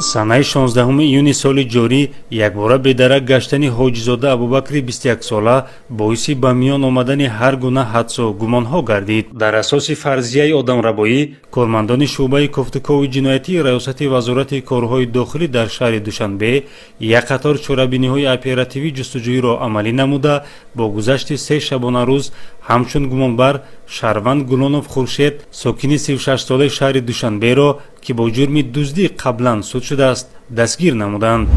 Санаи 16 июни соли ҷорӣ якбора бедарак гаштани Ҳоҷизода Абубакри 21-сола боиси ба миён омадани ҳар гуна ҳадсу гумонҳо гардид. Дар асоси фарзияи одамрабоӣ кормандони шӯъбаи кофтукови ҷиноятии Раёсати Вазорати корҳои дохилӣ дар шаҳри Душанбе як қатор чорабиниҳои оперативӣ ҷустуҷӯиро амалӣ намуда, бо гузашти 3 шабонарӯз ҳамчун гумонбар шаҳрванд Гулонов Хуршед, сокини 36-солаи шаҳри Душанберо, ки бо ҷурми дуздӣ қаблан суд шудааст, дастгир намуданд.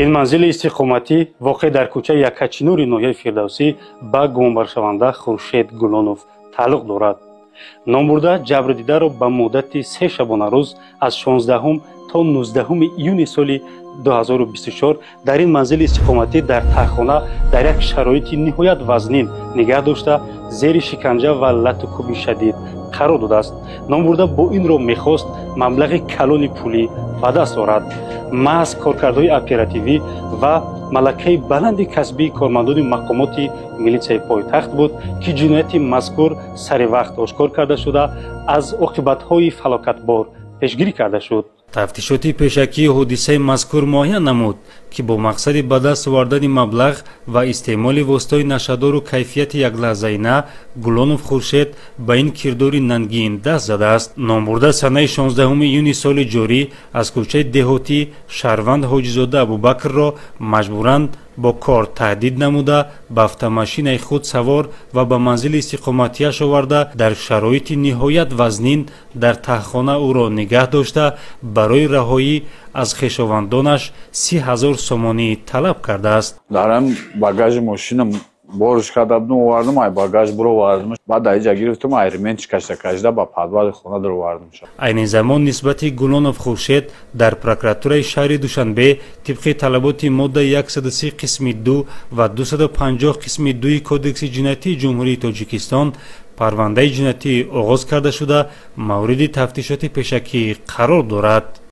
Ин манзили истиқоматӣ воқеъ дар кӯчаи Яккачинури ноҳияи Фирдавсӣ ба гумонбаршаванда Хуршед Гулонов тааллуқ дорад. Номбурда ҷабрдидаро ба муддати 3 шабонарӯз аз 16 то 19 июни соли 2024 дар ин манзили истиқоматӣ дар таҳхона дар як шароити ниҳоят вазнин нигаҳ дошта, зери шиканҷа ва лату кӯби шадид қарор додааст. Номбурда бо ин роҳ мехост маблағи калони пулӣ ба даст орад. Маҳз коркардҳои оперативӣ ва малакаи баланди касбии кормандони мақомоти милитсияи пойтахт буд, ки ҷинояти мазкур сари вақт ошкор карда шуда, аз оқибатҳои фалокатбор пешгирӣ карда шуд. Тафтишоти пешакии ҳодисаи мазкур муайян намуд, ки бо мақсади ба даст овардани маблағ ва истеъмоли воситаҳои нашъадору кайфияти яклаҳзаина Гулонов Хуршед ба ин кирдори нангин даст задааст. Номбурда санаи 16 июни соли ҷорӣ аз кӯчаи деҳотӣ шаҳрванд Ҳоҷизода Абубакрро маҷбуран бо кор таҳдид намуда, ба автомашинаи худ савор ва ба манзили истиқоматиаш оварда, дар шароити ниҳоят вазнин дар таҳхона ӯро нигаҳ дошта, барои раҳоӣ аз хешовандонаш 30 000 сомонӣ талаб кардааст. Дар ҳам багажи мошинам борш карда будум, овардум, ай багаж буровардум, баъд дар иҷа гирифтум, ай ремень кашта кашида ба подвали хона даровардум. Айни замон нисбати Гулонов Хуршед дар прокуратураи шаҳри Душанбе тибқи талаботи моддаи 130 қисми 2 ва 250 қисми 2 Кодекси ҷиноятии Ҷумҳурии Тоҷикистон парвандаи ҷиноятӣ оғоз карда шуда, мавриди тафтишоти пешакӣ қарор дорад.